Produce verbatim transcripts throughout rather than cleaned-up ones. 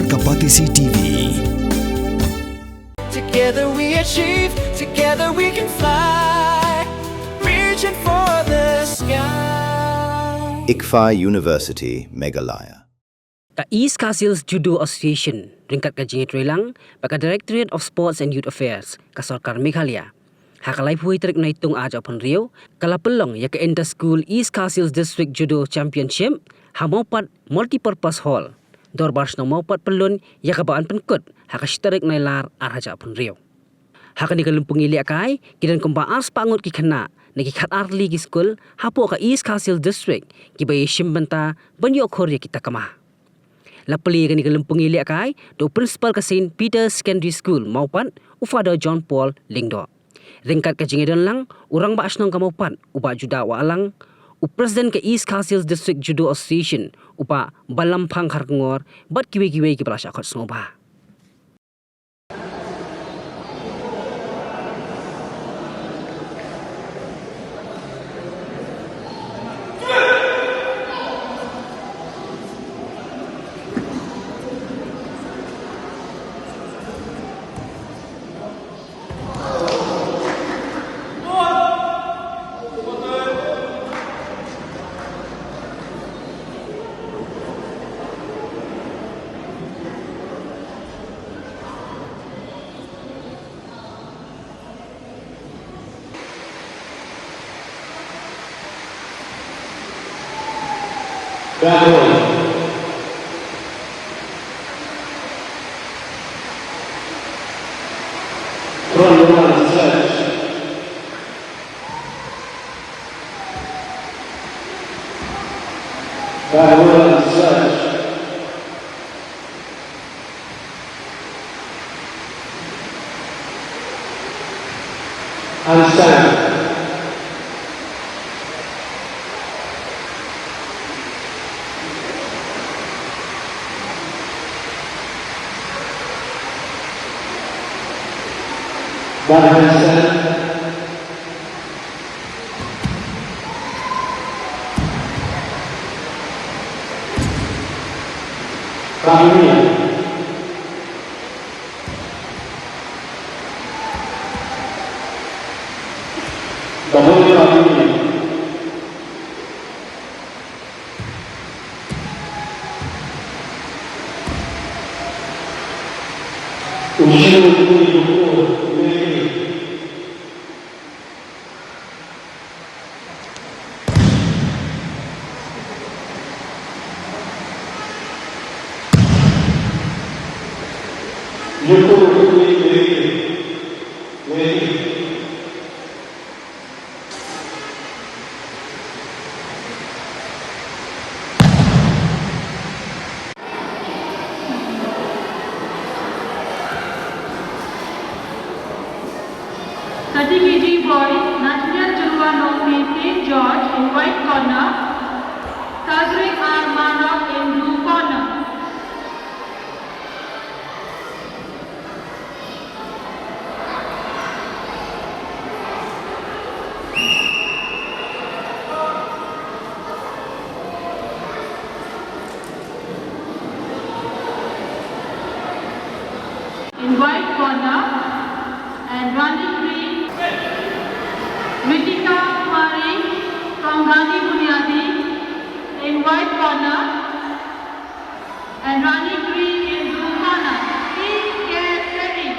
Ka Batesi T V. Together we achieve, together we can fly, reaching for the sky. ICFAI University, Meghalaya. Ka East Khasi Hills Judo Association, ryngkat ka jingïatreilang bad ka Directorate of Sports and Youth Affairs ka Sorkar Meghalaya, ha ka laiphew tarik Naitung arhajar arphew hynriew, ka la pynlong ïa ka Inter School East Khasi Hills District Judo Championship ha Mawpat Multipurpose Hall, Dorbar Shnong Mawpat, pynlong ïa kaba yn pynkut ha ka shi tarik Nailar arhajar arphew hynriew. Ha kane ka lympung ïalehkai, ki don kumba arspah ngut ki khynnah na ki khatar tylli ki skul hapoh ka East Khasi Hills District kiba ïashim bynta ban ïoh khur ïa ki takma. La plie ïa kane ka lympung ïalehkai da u Principal ka Saint Peter Secondary School Mawpat, u Father John Paul Lyngdoh. Ryngkat ka jingïadon lang u Rangbah Shnong ka Mawpat, u Bah Judah Wahlang, u President ka East Khasi Hills District Judo Association, u Bah Balamphang Kharkongor, bad kiwei kiwei kiba la shah khot sngewbha. Backward. Front roll and stretch. Backward and stretch. And stand. One handstand. Bahunia. Bahunia. Ushiru, ushiru, ushiru. Thirty K G boys, Nathaniel Jyrwa Nongmeh, Saint George, in white corner, Sagring R Marak in blue corner. In white corner and running green, Ritika Kumari from Gandhi Bunyadi in white corner and running green in blue corner. Please get ready.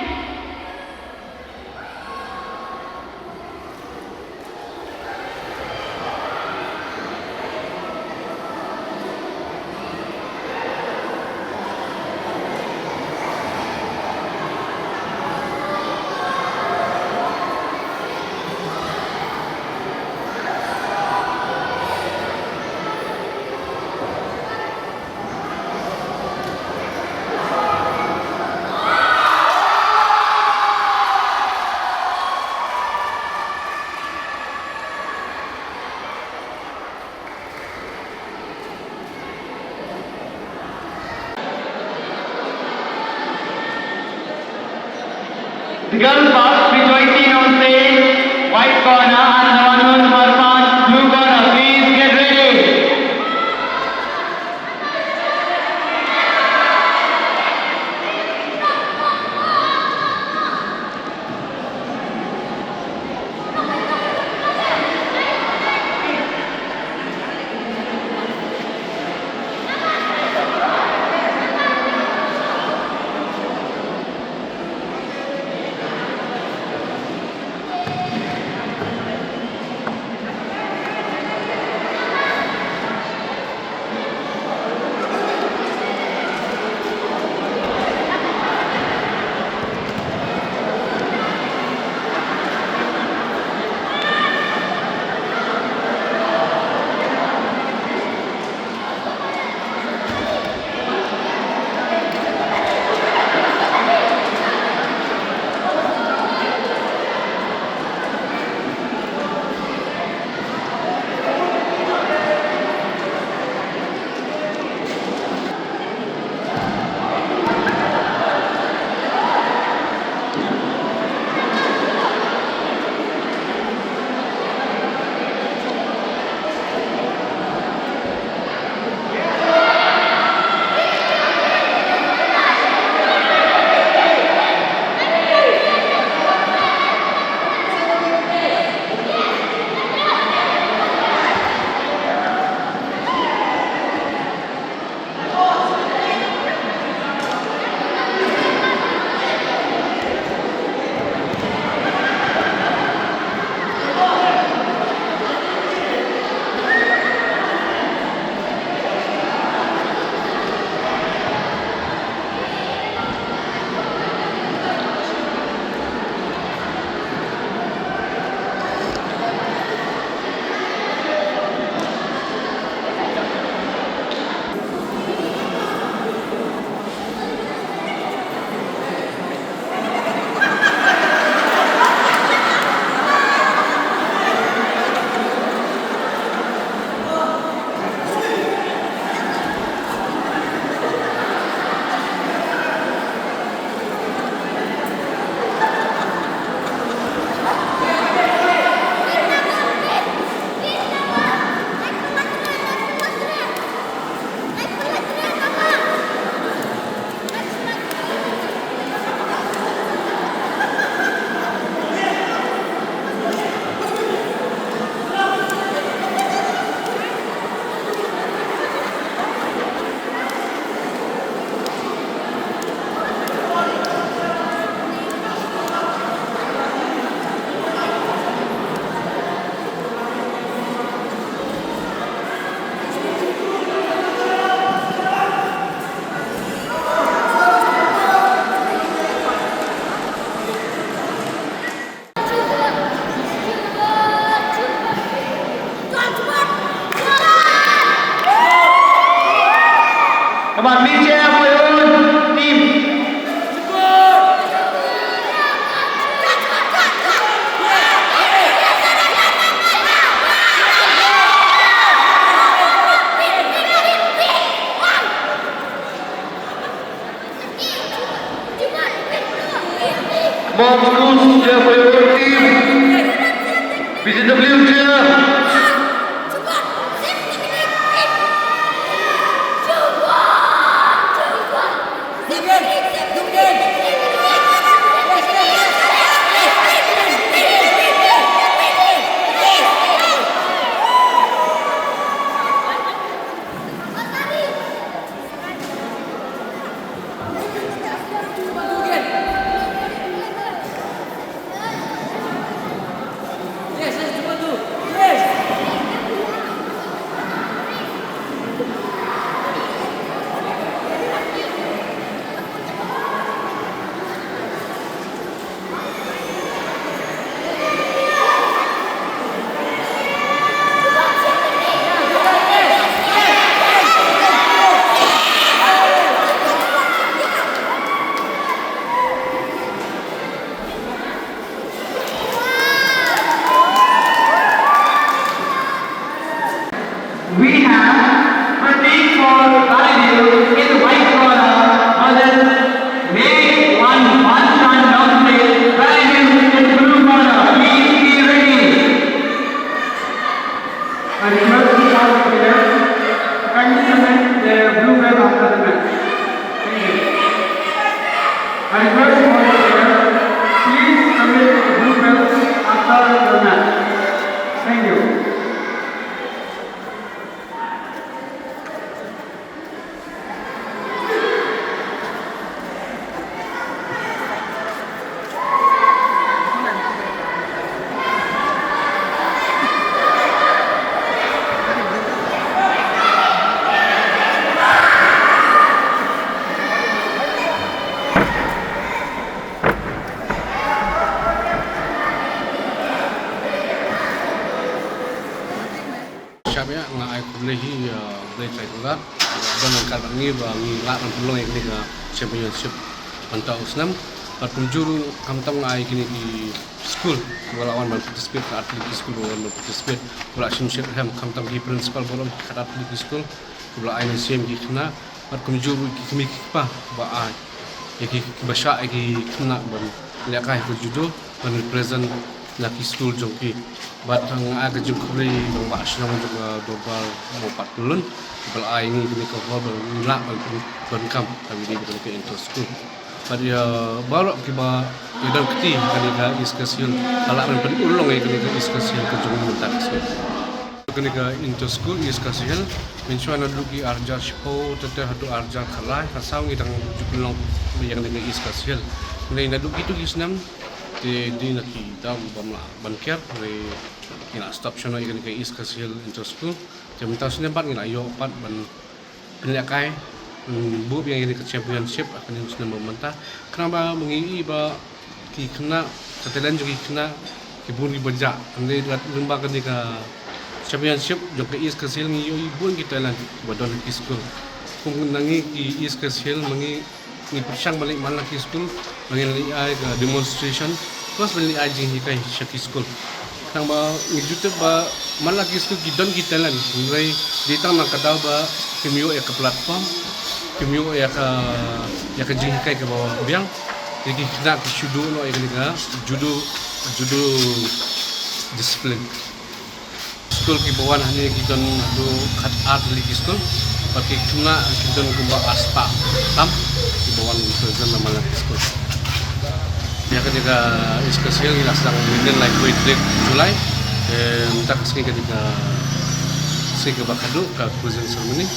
The girls first, Rejoicing Nongse, white corner, and Nawanur Marpan, blue corner. Please get ready. Come on, meet your own team. Come on, schools, cheer for your own team. B T W, cheer. We have Pratik for Valley View in the white corner versus May one Banshan Nongse, Valley View in the blue corner. Please be ready. I request all the players to kindly submit their blue belt after the match. Thank you. I request all the players, please submit the blue belt after the match. Thank you. Shap ïa nga ai khublei hi, uh, Blei Trai Kynrad. Don ryngkat bad ngi ba ngi lah ban pynlong ïa kane ka championship mynta u snem. Bad kumjuh ruh khamtam nga ai kine ki school kiba la wan ban participate, ka athlete ki school ba wan ban participate, ba la shim shitrhem, khamtam ki principal baroh ki khat athlete ki school kiba la ai mynsiem ki khynnah. Bad kumjuh ruh ki kmie ki kpa ba ai ïa ki, kiba shah ïa ki khynnah ban lehkai ha ka judo ban represent na ki school jong ki. Bad nga ai ka jingkhublei ïa i rangbah shnong jong ka Dorbar Mawpad Pyllun ba la ai ngi kane ka hall ba ngi lah ban pyn-, donkam ha kane ka inter school. Bad ïa baroh kiba ïadon kti ha kane ka East Khasi Hills ba lah ban pynurlong ïa kane ka East Khasi Hills ka jong ngi mynta ka sngi. Kane ka inter school East Khasi Hills, mynshuwa naduh ki arhajar shiphew te te haduh arhajar khatlai khatsaw ngi dang ju pynlong ïa kane ka East Khasi Hills. Hynrei naduh kito ki snem te dei na ki daw bym lah ban kiar, hynrei ngi la stop shano ïa kane ka East Khasi Hills Inter School. Te mynta u snem pat ngi la ïoh pat ban pynlehkai, mm, buh biang ïa kane ka championship ha kane u snem ba mynta. Khnang ba ma ngi i ba ki khynnah, ka talent jong ki khynnah ki bun kiba jah. Hynrei lyngba kane ka championship jong ka East Khasi Hills ngi ïohi bun ki talent kiba don ha ki school. Kum na ngi ki East Khasi Hills ma ngi ngi pyrshang ban leit man la ki school, ba ngin leit ai ka demonstration, plus ban leit ai jinghikai sha ki school. Khnang ba ngi ju tip ba man la ki school ki don ki talent, hynrei dei tang na ka daw ba kim ïoh ïa ka platform, kim ïoh ïa ka, ïa ka jinghikai kaba biang, ïa ki khynnah ki shu duh noh ïa kane ka judo, judo discipline. School kiba wan hangne ki don haduh khatar tylli ki school. Bad ki khynnah ki don kumba arspah tam kiba wan represent na man la ki school. Ïa kane ka East Khasi Hills ngi la sdang mynnin laiphew tarik July. Te mynta ka sngi ka dei ka sngi kaba khadduh ka closing ceremony.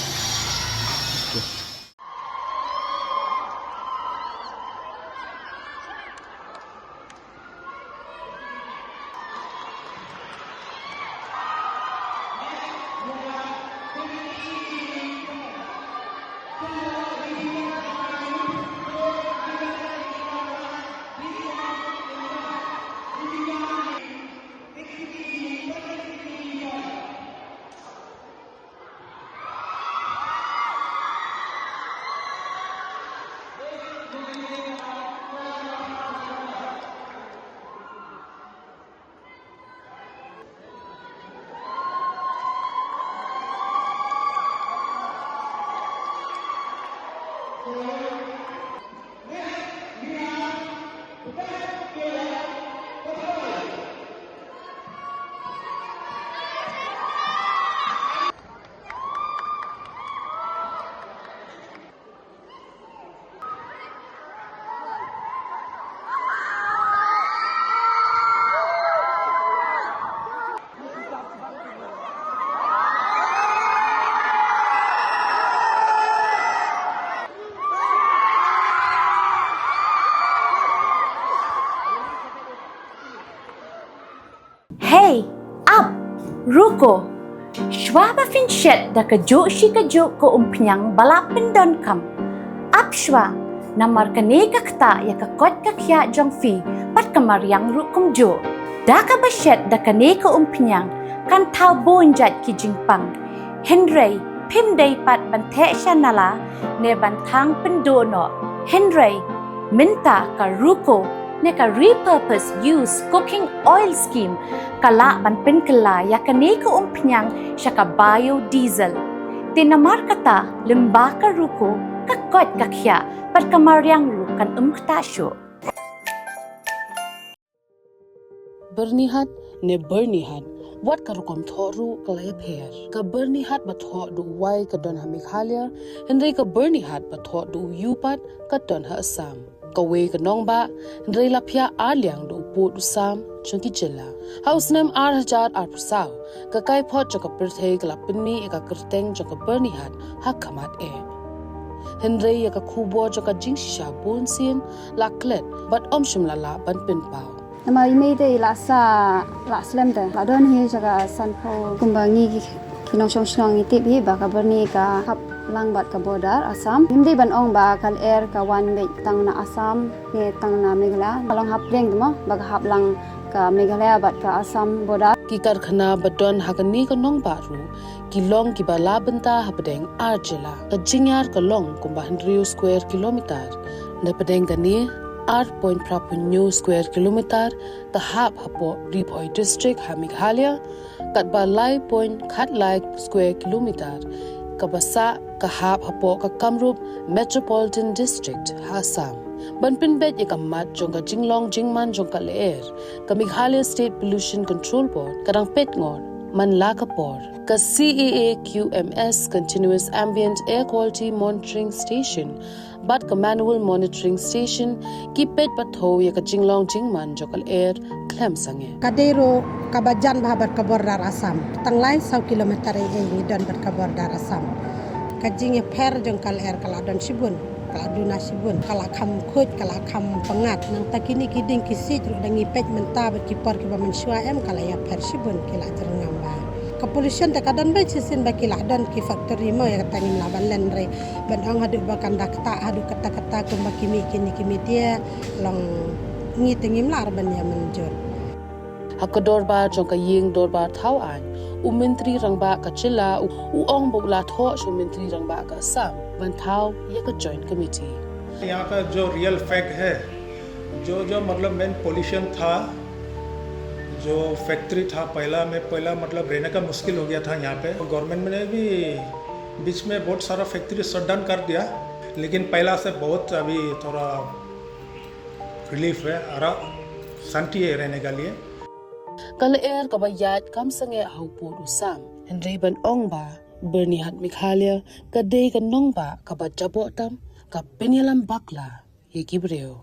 Hey, ap, ruko. Shwa ba phin shet da kajuh shi kajuh ka umphniang ba la pyndonkam, ap shwa, namar kane ka ktah ïa ka koit ka khiah jong phi bad ka mariang ruh kumjuh. Da kaba shet da kane ka umphniang kan thaw bun jait ki jingpang. Hynrei phim dei pat ban theh sha nala ne ban thang pynduh noh. Hynrei mynta ka ruko ne ka repurpose use cooking oil scheme ka lah ban pynkylla ïa kane ka umphniang sha ka biodiesel. Te namar kata, lyngba ka ruko, ka koit ka khiah bad ka mariang ruh kan ym ktah shuh. Byrnihat ne Byrnihat, wat ka rukom thoh ruh ka la ïapher. Ka Byrnihat ba thoh da u wai ka don ha Meghalaya, hynrei ka Byrnihat ba thoh da u ïew pat ka don ha Assam. Kawei ka nongbah, hynrei la phiah ar liang da u pud u sam jong ki jylla. Ha u snem ar hajar arphew saw, ka kaiphod jong ka pyrthei ka la pynmih ïa ka kyrteng jong ka Byrnihat ha khmat eh. Hynrei ïa ka khubor jong ka jingshisha bunsien la klet bad ym shym la lah ban pynpaw. Namar i mei te i la sah, la slem te. La don hi jaka sanphew, kumba ngi ki, ki nongshong shnong ngi tip hi ba ka Byrni ka hap lang bad ka border Assam. Ngim dei ban ong ba ka lyer ka wan beit tang na Assam ne tang na Meghalaya. Ka long hapdeng te mo, ba ka hap lang ka Meghalaya bad ka Assam border. Ki karkhana ba don ha kane ka nongbah ruh ki long kiba la bynta hapdeng ar jylla. Ka jingïar ka long kumba hynriew square kilometer. Napdeng kane, ar point phra phew hynñiew square kilometer ka hap hapoh Ri Bhoi District ha Meghalaya, katba lai point khatlai square kilometer kaba sah ka hap hapoh ka Kamrup Metropolitan District ha Assam. Ban pynbeit ïa ka mat jong ka jinglong jingman jong ka lyer, ka Meghalaya State Pollution Control Board ka dang peit ngor man la ka por. Ka C A A Q M S, Continuous Ambient Air Quality Monitoring Station, bad ka Manual Monitoring Station ki peit pathou ïa ka jinglong jingman jong ka lyer khlem sangeh. Ka dei ruh kaba jan bha bad ka border Assam. Tang lai saw kilometer ei ei ngi don bad ka border Assam. Ka jingïapher jong ka lyer ka la don shibun, ka la duna shibun, ka la kham khuid, ka la kham pyngngad. Nangta kine ki dieng ki siej ruh da ngi peit mynta bad ki por kiba mynshuwa em ka la ïapher shibun, ki la jyrngam bha. Ka pollution te ka don beit shisien ba ki la don ki factory mo, ïa kata ngim lah ban len re. Ban ong haduh ba kan da ktah haduh katta katta kumba ki mih kine ki media, long ngi te ngim lah re ban ïa mynjur. Ha ka dorbar jong ka ïing dorbar thaw aiñ, u Myntri Rangbah ka jylla u, u ong ba u la thoh sha u Myntri Rangbah ka Assam ban thaw ïa ka Joint Committee. यहाँ का जो रियल फैक्ट है, जो जो मतलब मेन पोल्यूशन था, जो फैक्ट्री था पहला में, पहला मतलब रहने का मुश्किल हो गया था यहाँ पे। गवर्नमेंट ने भी बीच में बहुत सारा फैक्ट्री शट डाउन कर दिया, लेकिन पहला से बहुत अभी थोड़ा रिलीफ है, आराम, शांति है रहने के लिए। Ka lyer kaba ïaid kam sangeh ha u pud u sam, hynrei ban ong ba Byrnihat Meghalaya ka dei ka nongbah kaba jaboh tam, ka pynïalam bakla ïa ki briew.